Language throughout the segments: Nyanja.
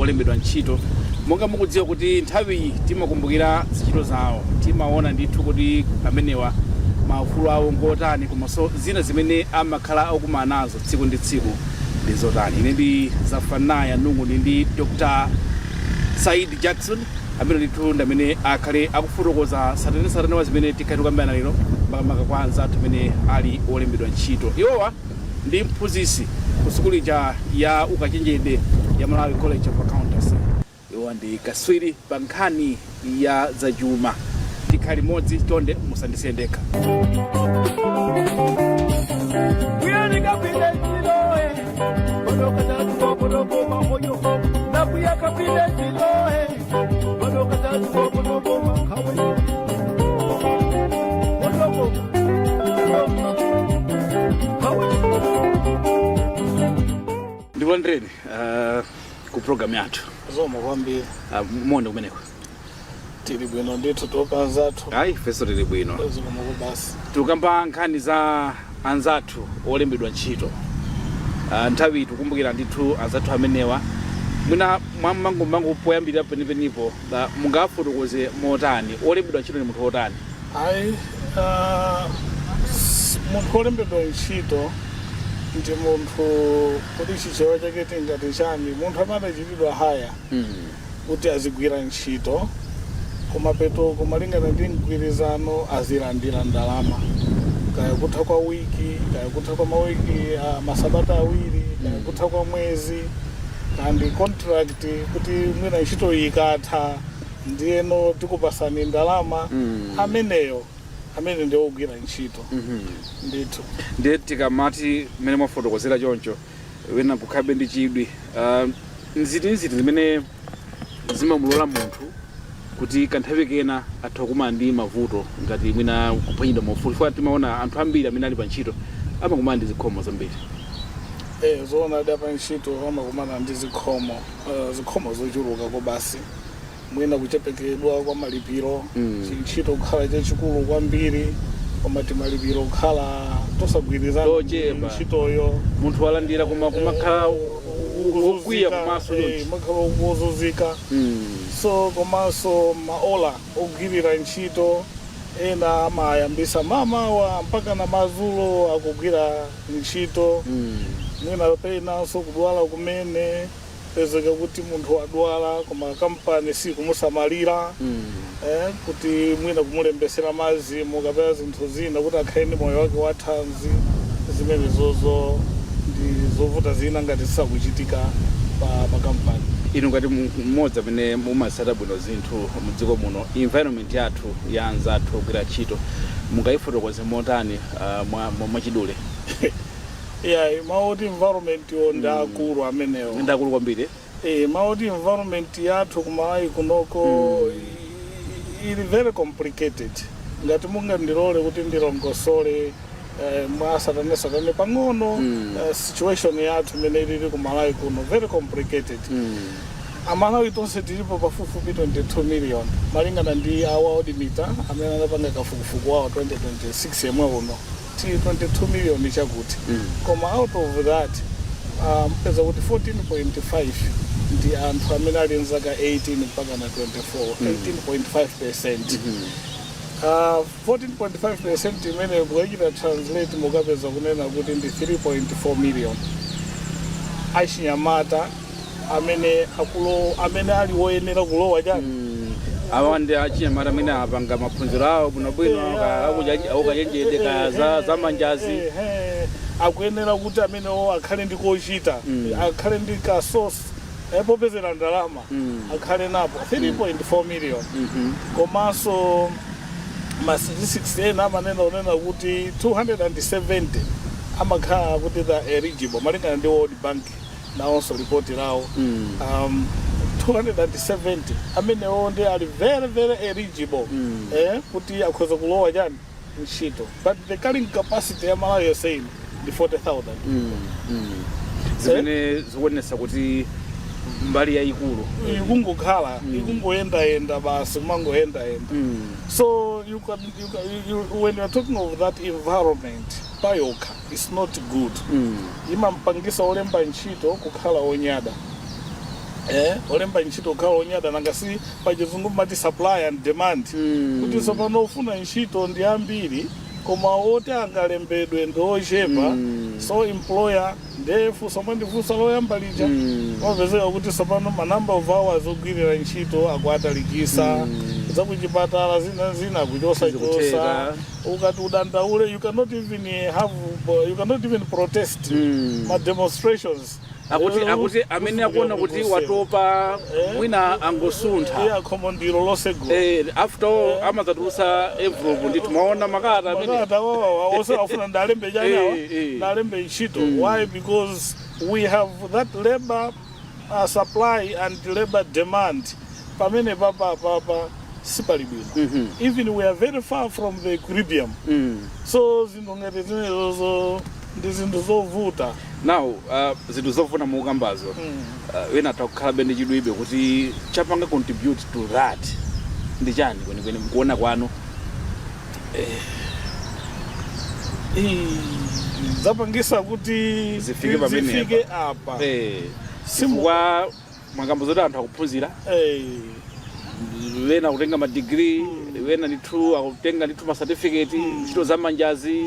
Olembedwa ntchito. Monga mukudziwa kuti nthawiyi timakumbukira zintchito zawo, timaona ndithu kuti amenewa maufulu awo ngotani, komanso zina zimene amakhala akukumana nazo tsiku ndi tsiku ndi zotani. Ine ndi Zafanaya Nunguni ndi Dr Said Jackson, amene ndithu ndi amene akhale akufotokoza tsatanetsatane wa zimene tikhale tikukambirana lero, makamaka kwa anzathu amene ali olembedwa ntchito. Iwowa ndi mphunzitsi ku sukulu ija ya ukachenjede ya Malawi College of Accountancy. Iwowa ndi katswiri pa nkhani ya zachuma. Tikhale limodzi, chonde musandisiye ndekha. Ndikulandireni ku program yathu. Zikomo kwambiri. Moni kumeneko. Tili bwino ndithu, topa anzathu. Ayi, ifenso tili bwino. Zikomo basi. Tikukamba nkhani za anzathu olembedwa ntchito. Nthawi tikukumbukira ndithu anzathu amenewa. Mwina mwammangumangu, poyambirira penipenipo, mungafotokoze motani, olembedwa ntchito ndi munthu wotani? Ayi, munthu wolembedwa ntchito ndi munthu, kuti Chichewa chake tingati chani, munthu amene adachitidwa hire kuti azigwira ntchito, kumapeto kumalingana ndi mgwirizano azilandira ndalama, kaya kutha kwa wiki, kaya kutha kwa mawiki, masabata 2, kaya kutha kwa mwezi, kaya ndi contract kuti mwina ntchito iyi ikatha ndiyeno tikupasani ndalama. Ameneyo amene ndi ogwira ntchito ndithu. Ndiye tikamati mmene mwafotokozera choncho, wena kukhabe ndi chidwi, nziti nziti zimene zimamulola munthu kuti kanthawi kena atha kukumana ndi mavuto, ngati mwina kuphwanyidwa maufulu? Chifukwa timaona anthu ambiri amene ali pa ntchito amakumana ndi zikhomo zambiri. Zoona, ali pa ntchito amakumana ndi zikhomo, zikhomo zochuluka kobasi. Mwina kuchepekedwa kwa malipiro, ntchito kukhala chachikulu kwambiri koma timalipiro kukhala tosagwirizana Tochepa. ntchitoyo. Munthu walandira koma kumakhala wokwiya kumaso chonchi. Makhala wozunzika. So komanso maola ogwirira ntchito, ena amayambisa mamawa mpaka na madzulo akugwira ntchito. Mwina penanso kudwala kumene, pezeka kuti munthu wadwala koma kampani sikumusamalira, kuti mwina kumulembesera mazimu kapena zinthu zina kuti akhale ndi moyo wake wathanzi. Zimene zozo ndi zovuta zina ngati zisakuchitika pa kampani. Inu ngati mmodzi amene mumatsata bwino zinthu mudziko muno, environment yathu ya anzathu ogwira ntchito mungayifotokoze motani, mwachidule? Yeah, mawu environment yo ndi akulu amenewo. Ndi akulu kwambiri. Mawu environment yathu kuMalawi kunoko ili very complicated. Ngati mungandilole kuti ndilongosole mwa tsatanetsatane pang'ono, situation yathu imene ilili kuMalawi kuno, very complicated. Amalawi tonse tilipo pafupifupi 22 million, malingana ndi a Worldometer amene anapanga kafukufuku wawo 2026 yemwe uno, tili 22 million chakuti. Koma out of that, mpeza kuti 14.5 ndi anthu amene ali mzaka 18 mpaka na 24, 18.5%. 14.5% imene mukachita translate mukapeza kunena kuti ndi 3.4 million achinyamata amene akulo amene ali woyenera kulowa chani. Awa ndi achinyamata amene apanga maphunziro awo bwinobwino, aukachenjede ka za manjazi. Akuyenera kuti amenewo akhale ndi kochita, akhale ndi ka source popezera ndalama, akhale napo 3.4 million. Komanso ma statistics ena amanena kunena kuti 270 amakhala kuti the eligible, malingana ndi World Bank nawonso ripoti lawo. 270 amenewo ndi ali very very eligible, kuti akhoza kulowa chani, ntchito, but the carrying capacity ya Malawi yonse ino ndi 40,000. Zimene zikuonetsa kuti mbali yayikulu ikungokhala, ikungoyendayenda basi, kumangoyendayenda. So you can, you, you, when you're talking of that environment payokha, it's not good. Imampangisa olemba ntchito kukhala onyada. Olemba ntchito kukhala onyada. Nanga si pachizungu mati supply and demand, kuti tsopano ofuna ntchito ndi ambiri koma oti angalembedwe ndi ochepa. So employer, ndiye funso mwandifunsa loyamba lija, mapezeka kuti tsopano ma number of hours ogwirira ntchito akuatalikisa, zakuchipatala zina zina kuchosachosa. Zikutheka. Ukati udandaule, you cannot even protest, ma demonstrations. Akuti akuti amene akuona kuti watopa, mwina angosuntha. Iya, khomo ndilo losegula. After all amadzatulutsa envelope ndithu, maona makalata amene Makalata wawa ose afuna ndalembe chanyawa, ndalembe ntchito. Why? Because we have that labor supply and labor demand pamene papa sipali bwino. Even we are very far from the equilibrium. So zinthu ngati zimenezozo ndi zinthu zovuta. Now, zinthu zovuta mukambazo, wena atakukhalabe ndi chidwibe kuti chapanga contribute to that ndi chani kwenikweni mkuona kwanu? Zapangisa kuti zifike pamenepa. Zifike apa. Chifukwa mwakambo zoti anthu akuphunzira, wena akutenga madigiri, wena ndithu akutenga ndithu ma certificate, ntchito za manjazi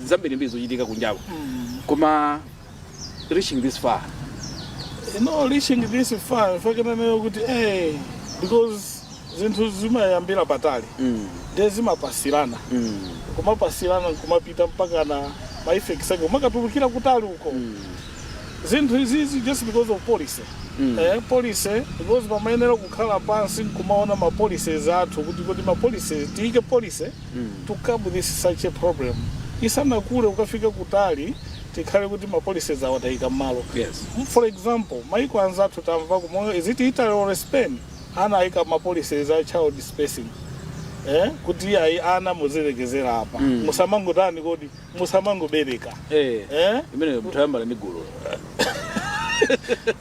zambirimbiri zochitika kunjako, koma reaching this far? Reaching this far, fakenaneyo kuti because zinthu zimayambira patali, ndiye zimapasirana, kumapasirana kumapita mpaka na ma effects ake kumakatulukira kutali uko. Zinthu izizi just because of policy. Policy, because pamayenera kukhala pansi nkumaona ma policies athu kuti ma policies tiyike policy to curb this such a problem isanakule ukafika kutali, tikhale kuti ma policies awa tayika mmalo. For example, maiko anzathu tamva kumoyo, is it Italy or Spain, anayika ma policies a child spacing, kuti ayi, ana muzilekezera apa, musamangotani kodi, musamangobereka. Imene mutayambala ndi gulu.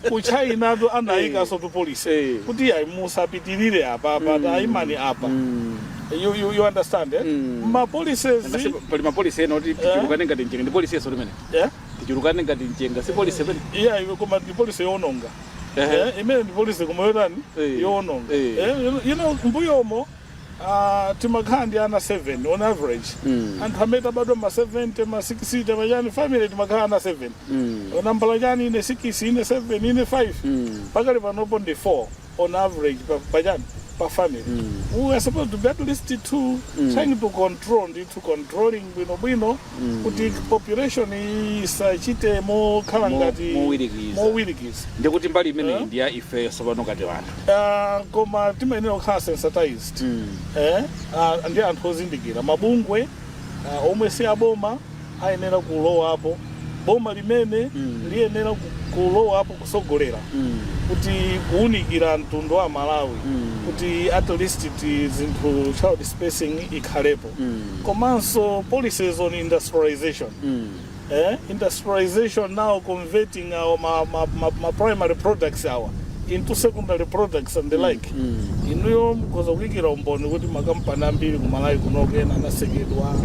Ku China tu anayikaso tu policy kuti ayi, musapitirire apa, apa tayimani apa. You understand, eh? Ma policies. Ngasi pali ma policy ena kuti tichulukane ngati mchenga, ndi policy yeso limene tichulukane ngati mchenga, si policy imene? Yeah, iwe, koma ndi policy yowononga. Imene ndi policy koma yotani? Yowononga. Mbuyomo timakhala ndi ana 7 on average. Anthu amene tabadwa ma 70, ma 60, machani family, timakhala ana 7. Nambala chani, ine 6, ine 7, ine 5. Pakali panopo ndi 4 on average pachani, pa family. We are supposed to be at least 2, trying to control ndithu, controlling bwinobwino kuti population isachite mokhala ngati mowirikiza. Mowirikiza. Ndikuti mbali imeneyi ndi ya ifeyo tsopano ngati anthu. Koma timayenera kukhala sensitized, ndi anthu ozindikira, mabungwe omwe si aboma ayenera kulowapo, boma limene liyenera kulowapo kusogolera kuti kuwunikira mtundu wa Malawi kuti at least ti zinthu child spacing ikhalepo. Komanso policies on industrialization, industrialization now converting our ma primary products our into secondary products and the like. Inuyo mukhoza kuyikira umboni kuti makampani ambiri kuMalawi kunoko ena anasekedwa,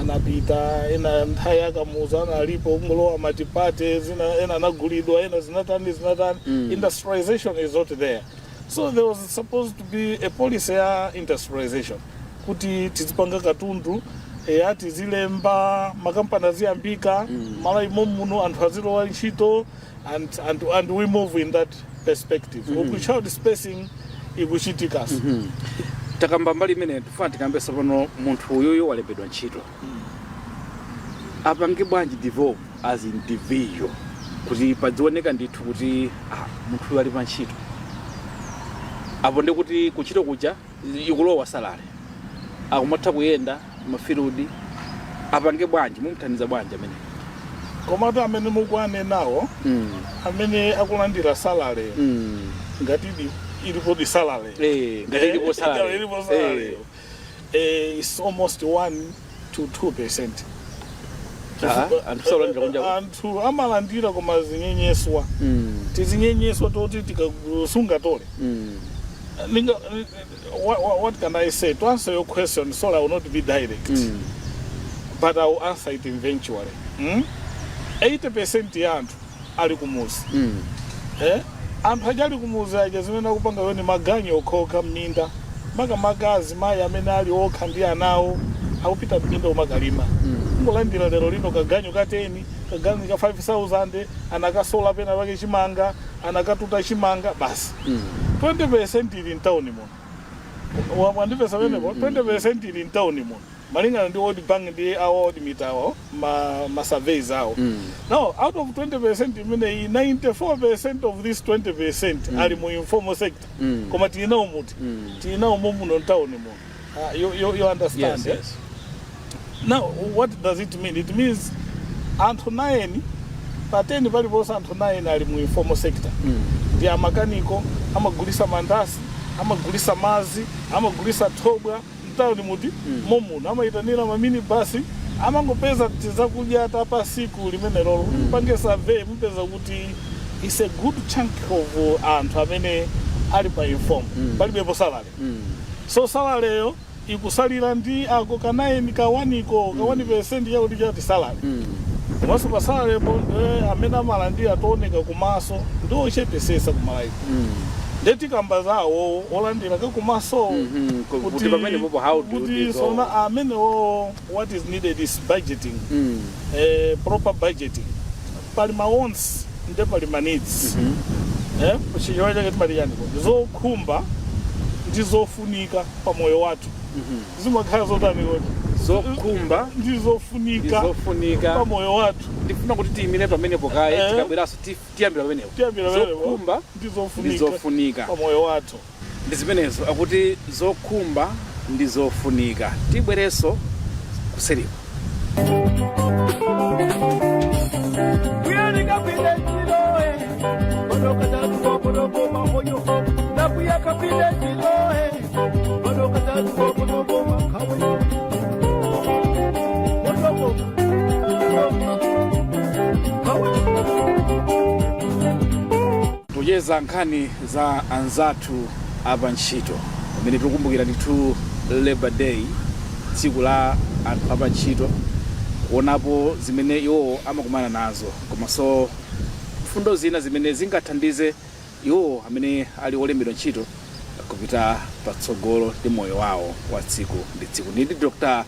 anapita, ena nthawi yaKamuzu analipo, kungolowa multiparty zina, ena anagulidwa, ena zinatani zinatani. Industrialization is not there, so there was supposed to be a policy ya industrialization kuti tizipanga katundu, eya, tizilemba, makampani aziyambika Malawi muno, anthu azilowa ntchito, and we move in that perspective. Uku child spacing ikuchitikaso. Takamba mbali imene, tifuna tikambe tsopano munthu uyuyu walembedwa ntchito, apange bwanji develop as individual kuti padzioneka ndithu kuti munthu uyu ali pa ntchito apo, ndi kuti kuntchito kuja ikulowa salary, akumatha kuyenda ma field, apange bwanji? Mumuthandiza bwanji amene? Komatu amene mukuanenawo, amene akulandira salary, ngati ilipodi salary. Ngati ilipo salary. Ilipo salary. It's almost 1 to 2%. Anthu sakulandira kunja? Anthu amalandira koma zinyenyeswa, tizinyenyeswa toti tikasunga tole. Ninga, what can I say to answer your question? Sorry, I will not be direct, but I will answer it eventually. 80% ya anthu ali kumuzi. Eh? Anthu achali kumuzi aja, zimene akupanga weni maganyu okhoka mminda, makamaka azimayi amene ali okha ndi anawo, akupita mminda umakalima. Kungolandira lero lino kaganyu ka 10, kaganyu ka 5000, anakasola pena pake chimanga, anakatuta chimanga basi. 20% ili mtawuni muno. Wandipeza pamenepo? 20% ili mtawuni muno malingana ndi World Bank ndi a World awo, ma surveys awo. Now, out of 20% imeneyi, 94% of this 20% ali mu informal sector. Koma tilinawo muti tilinawo muno mtawuni muno. You understand? Yes. Eh? Yes. Now, what does it mean? It means anthu 9 pa 10 paliponse, anthu 9 ali mu informal sector. Ndi amakaniko, amagulisa mandasi, amagulisa mazi, amagulisa thobwa mtawuni muti momuno, amayitanira maminibasi, amangopeza tizakudya tapa siku limene lolo. Mupange survey, mupeza kuti is a good chunk of anthu amene ali pa informal, palibepo salary. So salary ikusalira ndi ako ka 9, ka 1 ko, ka 1% yakuti chati salary. Komanso pa salarypo amene amalandira tooneka kumaso ndi ochepesesa kumalaiko. Ndetikamba zawo olandira kakumaso. Kuti pamenepopo how do Kuti they go? sona amenewo, what is needed is budgeting, proper budgeting. Pali ma wants nde pali ma needs. Chichewa chake timati chani? Zokhumba ndi zofunika pa moyo wathu zimakhala zotani kodi? Zokhumba ndi ndi zofunika zofunika pa moyo wathu. Ndifuna kuti tiyimire pamenepo kaye. Tikabweranso tiyambira pamenepo. Tiyambira pamenepo. Zokhumba ndi ndi zofunika zofunika pa moyo wathu. Ndi zimenezo, akuti zokhumba ndi zofunika. Tibwerenso kuseriko. Tucheza nkhani za anzathu apa ntchito pamene tikukumbukira ndithu Labor Day, tsiku la anthu apa ntchito, kuonapo zimene iwowo amakumana nazo komanso mfundo zina zimene zingathandize iwowo amene ali olembedwa ntchito kupita patsogolo ndi moyo wawo wa tsiku ndi tsiku. Ndi Dr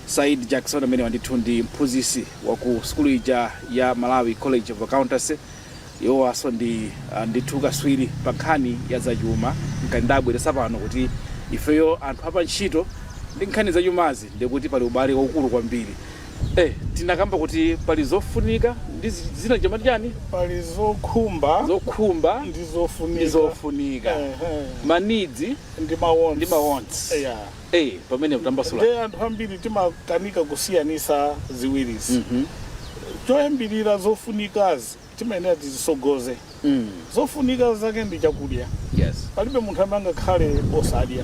Said Jackson amene wandithu ndi mphunzitsi wa ku sukulu ija ya Malawi College of Accountancy. Iwowaso ndi ndithu kaswiri pa nkhani ya zachuma. Nkani ndabweresa pano kuti ifeyo anthu apa ntchito ndi nkhani zachumazi, ndikuti pali ubale waukulu kwambiri. Tinakamba kuti pali zofunika ndi zina chamati chani? Pali zokhumba zokhumba ndi ndi zofunika. Zofunika. Ma needs ndi ma wants. Ndi ma wants. Pamene kutambasula. Ndi anthu ambiri timakanika kusiyanisa ziwirizi. Choyambirira, zofunikazi timayenera tizisogoze. Zofunika zake ndi chakudya. Palibe munthu amene angakhale osadya.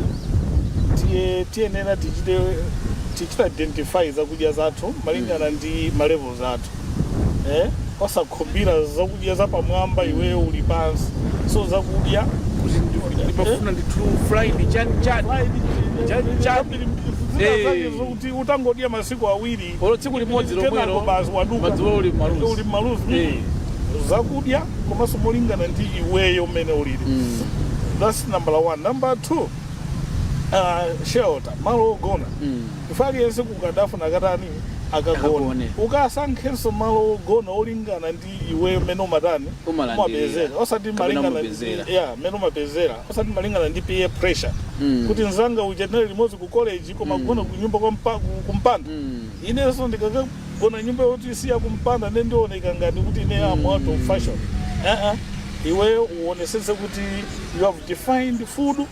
Tiye tiyenera tichite identify zakudya zathu malingana ndi ma levels athu, osakhumbira zakudya zapamwamba iweyo uli pansi. So zakudya kuti ndimafuna ndithu fried chani chani chani chani. Zina zokuti utangodya masiku 2, olo tsiku limodzi kenako lomwelo basi waduka. Madzulo uli maluzi. Uli maluzi. Zakudya komanso molingana ndi iweyo mmene ulili. That's number one. Number two, shelter, malo ogona. Ife aliyense kukadafuna katani? Akagone. Akagone. Ukasankhenso malo ogona olingana ndi iweyo mmene umatani? Umalandirira. Umapezera, osati Kapena malingana umapezera. Yeah, mmene umapezera, osati malingana ndi peer pressure, kuti nzanga uja tinali limodzi ku college koma kugona ku nyumba kwa kumpanda, inenso ndikakagona nyumba yoti siya kumpanda ne ndioneka ngati kuti ine am out of fashion. Iweyo uonesese kuti you have defined food,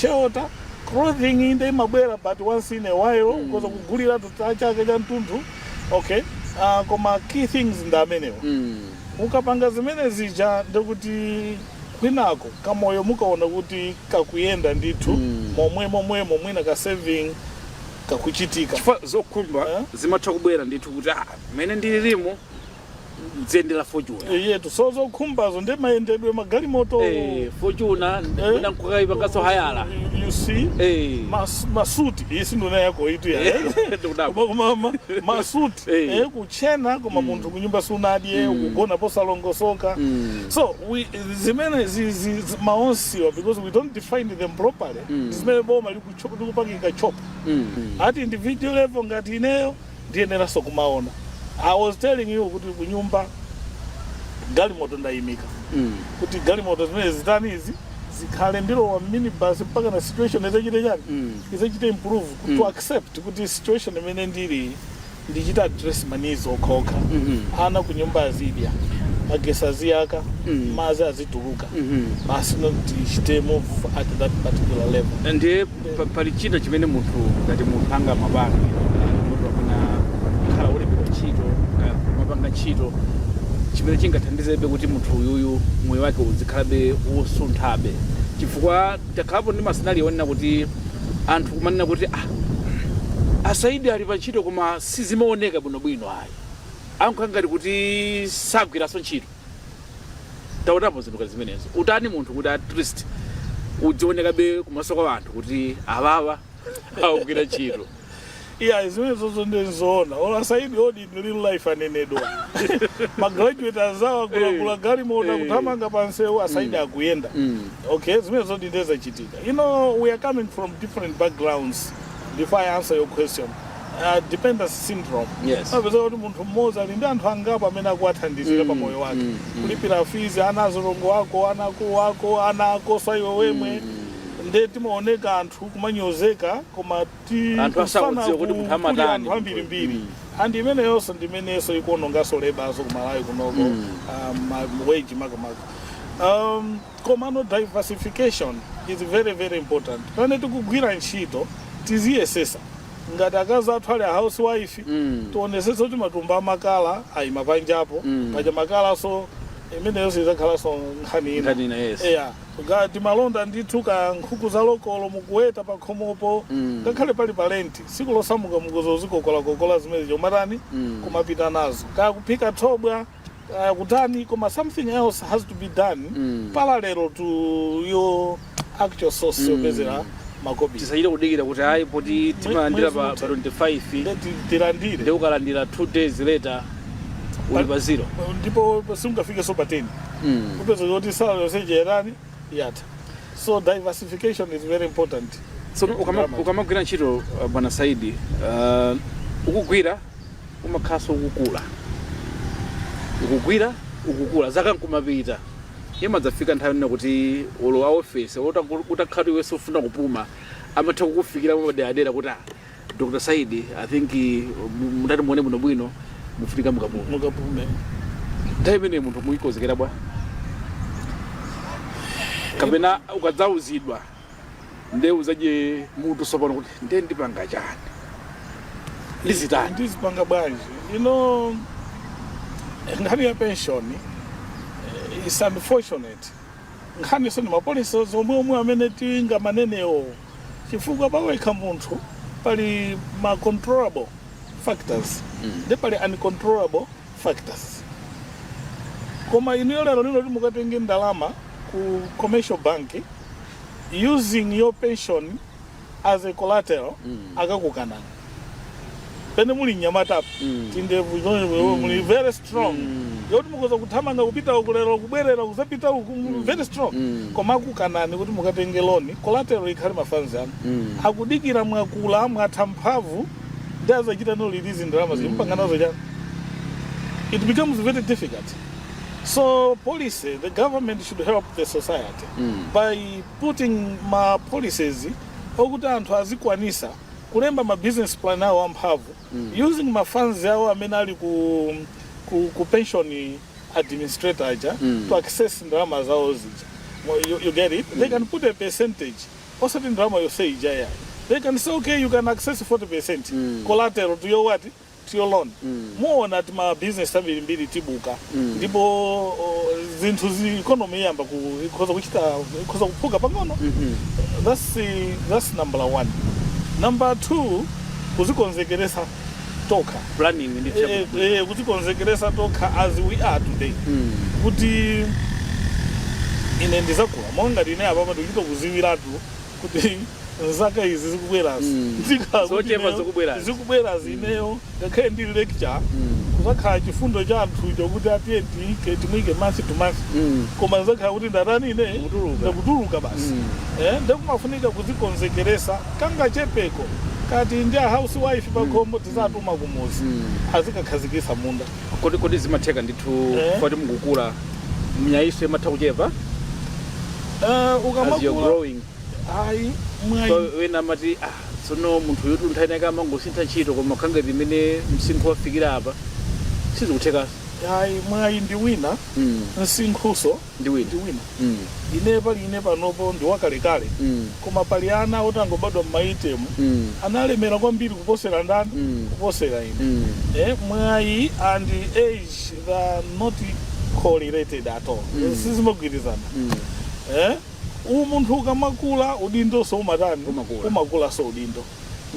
shelter, clothing inde imabwera, but once in a while mm. Kugulira chake cha mtunthu, okay. Koma key things ndi amenewo. Ukapanga zimene zija, ndikuti kwinako kamoyo mukaona kuti kakuyenda ndithu. Momwe momwemo mwina ka saving kakuchitika. Chifukwa zokhumba Eh? zimatha kubwera ndithu kuti mene ndililimo Dzendera Fortuner. Yetu, so zokhumbazo ndi mayendedwe, magalimoto. Fortuner mwina nkukaipanganso hayala. You see? Masuti isi nduna yako itu ya. Ndikudabwa. Koma masuti, kuchena, koma munthu kunyumba sunadye, ukugona posalongosoka. So we zimene maonsiwa, because we don't define them properly, zimene boma likupangika chop. At individual level, ngati ineyo ndiyeneranso kumaona. I was telling you kuti kunyumba galimoto ndayimika, kuti galimoto zimene zitani izi zikhale, ndilowa minibus mpaka na situation izachite chani, izachite improve, to accept kuti situation imene ndili ndichita address ma needs okhaokha. Ana kunyumba azidya, magesi aziyaka, madzi azituluka, basi, no tichite move at that particular level. Ndiye pali china chimene munthu, ngati munthu angamapange, munthu amene khala ulembedwa ntchito, kumapanga ntchito, chimene chingathandizebe kuti munthu uyuyu moyo wake uzikhalabe wosunthabe, chifukwa takhalapo ndi ma scenario onena kuti anthu kumanena kuti, "Ah, asaidi ali pa ntchito koma sizimaoneka bwinobwino ayi, ankhala ngati kuti sagwiranso ntchito." Taonapo zinthu ngati zimenezo. Utani munthu kuti at least udzionekabe kumaso kwa anthu kuti awawa akugwira ntchito? Iya, zimene zozo ndizoona. Ola saidi odi in real life anenedwa, ma graduate azawa agulagula galimoto, kuthamanga pansewu, asaidi akuyenda. Okay, zimene zodi ndezachitika. We are coming from different backgrounds. Before I answer your question, dependency syndrome. Apeza kuti munthu mmodzi ali ndi anthu angapo amene akuwathandizira pa moyo wake, kulipira fees, ana azilongo ako, ana akulu ako, ana akoso, iwe wemwe. Nde timaoneka anthu kumanyozeka, koma ti Anthu asakudziwa kufana kuti munthu kuli amatani. anthu ambirimbiri. And imeneyonso ndimenenso ikuononganso labour so kumalawi kunoko, wage makamaka. Komano diversification is very very important. Pamene tikugwira ntchito, tiziyesesa, ngati akazi athu ali a housewife, tionesese kuti matumba amakala ayima panjapo. Paja makalaso imeneyonso idzakhalanso nkhani ina. Nkhani ina, yes. Eya, ngati malonda ndithu ka nkhuku za local mukuweta pakhomopo, ngakhale pali pa rent, siku losamuka mukuzozikokolakokola zimene chomatani, kumapita nazo, kaya kuphika thobwa, kaya kutani, koma something else has to be done parallel to your actual source yopezera makobiri. Tisachite kudikira kuti ayi, poti timalandira Mwezi pa 25, nde tilandire. Ndi ukalandira 2 days later uli pa zero. Ndipo simungafike pa 10, kupeza kuti salary yonse yerani yatha. So diversification is very important. So ukamagwira ntchito, bwana Saidi, ukugwira, umakhalanso ukukula, ukugwira, ukukula, zaka nkumapita, imadzafika nthawi nena kuti ulo a office utakhala iwe sufuna kupuma, amatha kukufikira paderadera kuti, "Ah, Dr Saidi, I think mutati muone bwinobwino, mufunika mukapume." Mukapume. Nthawi imene munthu muyikonzekera bwa, kapena ukadzauzidwa nde uzadye mutu sopano kuti nde ndipanga chani, ndizitani? Ndizipanga bwanji? Nkhani ya pension, is unfortunate. Nkhani so ndi ma policies omwe omwe amene tingamanenewo, chifukwa pawekha munthu pali ma controllable factors, ndi pali uncontrollable factors. Koma inuyo lero lino kuti mukatenge ndalama ku commercial bank using your pension as a collateral, akakukanani. Pene muli mnyamatapo, tindevu, muli very strong, yoti mukoza kuthamanga kupita uku lero, kubwerera kuzapita uku, very strong, koma akukanani kuti mukatenge loan, collateral ikhale ma funds anu. Akudikira mwakula, mwatha mphamvu, ndi azachita no release ndalama zimupanga nazo chani. It becomes very difficult. So policy, the government should help the society by putting ma policies okuti anthu azikwanisa kulemba ma business plan awo amphamvu using ma funds awo amene ali ku pension administrator aja, to access ndalama zawo zija. You get it? They can put a percentage, osati ndalama yonse ija yayi. They can say, "Okay, you can access 40% collateral to your what, to your loan." Muona ati ma business ambirimbiri tibuka, ndipo zinthu zi economy iyamba ku ikhoza kuchita, ikhoza kuphuka pang'ono. That's number one. Number two, kuzikonzekeresa Tokha. Planning ndi Kudzikonzekeresa tokha as we are today, kuti ine ndizakula monga ndine apapa, ndikuchita kuziwiratu kuti nzaka izi zikubwerazi, ndikhala kuti Zochepa zikubwerazi. Zikubwerazi ineyo, ngakhale ndili lecturer, kuzakhala chifundo cha anthu chokuti atiye tiyike, timuyike month to month, koma nzakhala kuti ndatani ine? Kutuluka. Ndakutuluka basi. Ndekumafunika kudzikonzekeresa kangachepeko kati ndi a housewife pakhomo, tizatuma kumuzi, azikakhazikisa munda. Kodi zimatheka ndithu poti mukukula, mnyayiso imatha kuchepa as you're Ukamakula growing? Ayi, mwayi. So wena amati, ah, tsono munthu yuti nthawi inake amangosintha ntchito, koma khangati imene msinkhu wafikira apa sizikuthekaso. Ayi, mwayi ndi wina, msinkhuso ndi wina. Ndi wina. Ine pali ine panopo ndi wakalekale, koma pali ana otangobadwa m'maitemu, analemera kwambiri kuposera ndani? Kuposera ine. Mwayi and age, they are not correlated at all. Sizimagwirizana. Uwu munthu ukamakula, udindonso umatani? Umakula. Umakulaso udindo.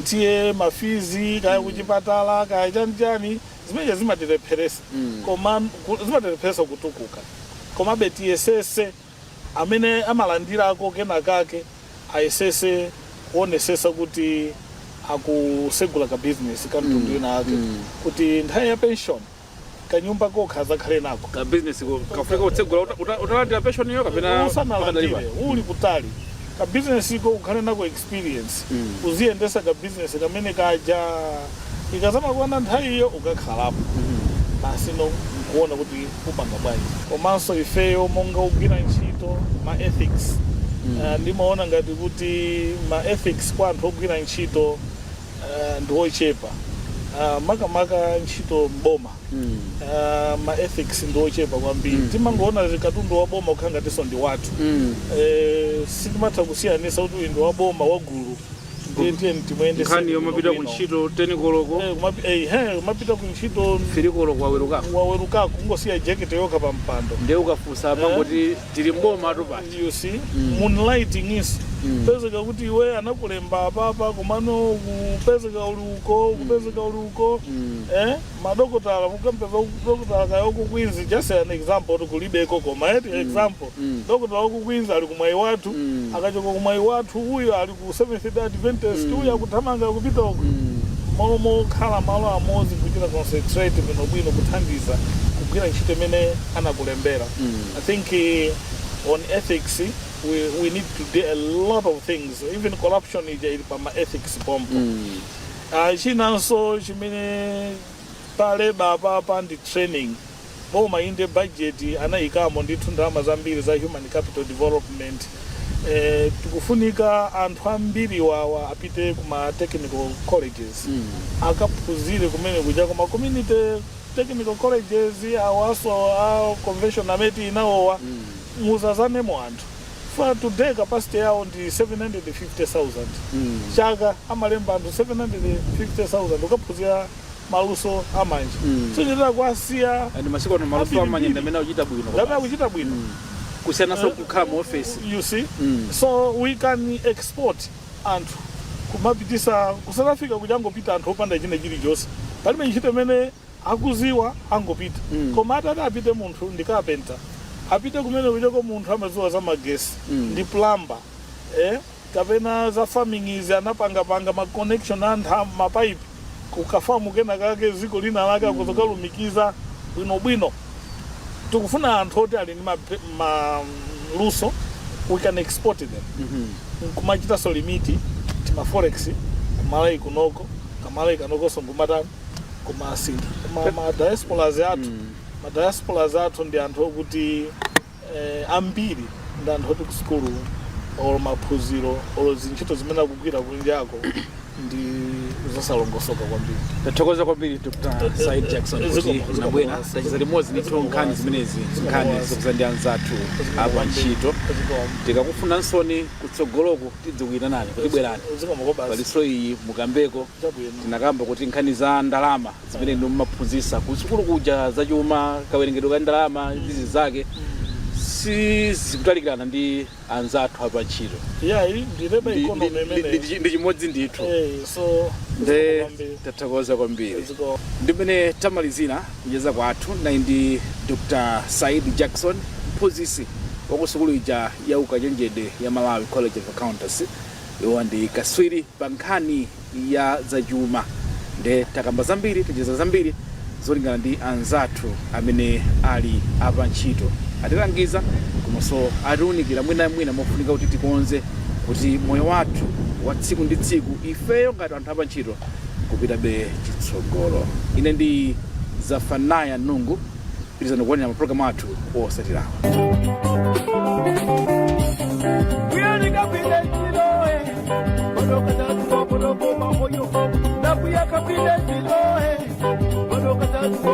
Ntiye ma fees, kaya kuchipatala, kaya chanichani, zimene zimatilepheresa, koma zimatilepheresa kutukuka. Komabe tiyesese, amene amalandirako kenakake ayesese kuonesesa kuti akusegula ka business ka mtundu wina ake, kuti nthawi ya pension kanyumba kokha azakhale nako. Ka business kafunika kutsegula utalandira pension iyo kapena Usanalandire, pakadalipa? Uli kutali ka business ko, ukhale nako experience, uziyendesa ka business kamene kaja. Ikazamakwana nthawi iyo, ukakhalapo basi, no nkuona kuti upanga bwanji. Komanso ifeyo monga ugwira ntchito, ma ethics, ndimaona ngati kuti ma ethics kwa anthu ogwira ntchito ndi ochepa, makamaka ntchito mboma. Ma ethics ndi ochepa kwambiri. Timangoona katundu wa boma ukhala ngatinso ndi wathu. Sitimatha kusiyanisa kuti uyu ndi wa boma, wa gulu, ndiye tiye timuyendese Nkhani yomapita bwinobwino. ku ntchito 10 koloko, Kumapita ku ntchito 3 koloko wawerukako. Wawerukako, kungosiya jakete yokha pa mpando. Ndiye ukafunsa, mangoti tili mboma tupati. You see, moonlighting iso, pezeka kuti iwe anakulemba apapa, komano kupezeka uli uko, kupezeka uli uko. Madokotala, mukampeza dokotala kaya ku Queens, just an example kuti kulibeko, koma eti example, dokotala waku Queens ali ku Mwaiwathu, akachoka ku Mwaiwathu uyo ali ku Seventh Day Adventist, uyo akuthamanga kupita uko, malo mokhala malo amodzi, kuchita concentrate bwinobwino, kuthandiza kugwira ntchito imene anakulembera. I think on ethics we need to do a lot of things. Even corruption ija ili pa ma ethics pompo. Chinanso chimene paleba apapa ndi training. Boma inde budget anayikamo ndithu ndalama zambiri za human capital development. Tikufunika anthu ambiri wawa apite kuma technical colleges, akaphunzire kumene kuja, kuma community technical colleges awaso a convention ameti inawowa, muzazanemo anthu. For today capacity yawo ndi 750,000. Chaka amalemba anthu 750,000 ukaphunzira maluso amanja. So chitira kwasiya And masiku ano maluso amanja ndi amene akuchita bwino. Ndamene akuchita bwino. Kusiyanaso kukhala mu office. You see, so we can export anthu kumapitisa ku South Africa, kuchangopita anthu opanda china chilichonse, palibe ntchito imene akuziwa, angopita. Koma atati apite munthu ndi carpenter, apite kumene kuchoko munthu amaziwa za magesi, ndi plumber, kapena za farming izi, anapangapanga ma connection anthu mapaipi kukafamu kena kake ziko lina lake, akuzokalumikiza bwinobwino. Tikufuna anthu oti ali ndi maluso, we can export them. Nkumachitanso limit tima forex kumalawi kunoko, kamalawi kanokonso nkumatani, kumasintha. Koma ma diasporas athu, ma diasporas athu ndi anthu okuti ambiri ndi anthu oti kusukulu olo maphunziro olo zintchito zimene akugwira kunjako ndi zosalongosoka kwambiri. Tathokoza kwambiri, Dr Said Jackson, kuti Zikomo, nabwera zikomo. tacheza limodzi ndithu nkhani zimenezi, nkhani zokuza ndi anzathu apa ntchito. Zikomo. Tikakufuna nsoni kutsogoloko, tidzikuyitanani kuti bwerani, Zikomo kobasi. Paliso iyi mukambeko. Chabwino. Tinakamba kuti nkhani za ndalama zimene inu mumaphunzitsa kusukulu kuja, zachuma, kawerengedwe ka ndalama, izi zake. Sizikutalikirana ndi anzathu apantchito. Yayi, ndi labour economy imeneyo. Ndi chimodzi ndithu. So Nde kwambiri. Tathokoza kwambiri. Ziko. Ndimene tamalizira kucheza kwathu nayi ndi Dr Said Jackson, mphunzitsi wa ku sukulu ija ya ukachenjede ya Malawi College of Accountancy. Iwo ndi kaswiri pa nkhani ya zachuma. Nde takamba zambiri, tacheza zambiri zolingana ndi anzathu amene ali apantchito. Atilangiza komanso atiwunikira mwina mofunika kuti tikonze kuti moyo wathu wa tsiku ndi tsiku, ifeyo ngati anthu apantchito, kupitabe chitsogolo. Ine ndi Zafanaya Nungu. Pitirizani kuonera mapulogalamu athu osatirawa. Buyani kapile chiloe, bodoka tatu wa bodoko mahoyo. Nabuya kapile chiloe, bodoka tatu wa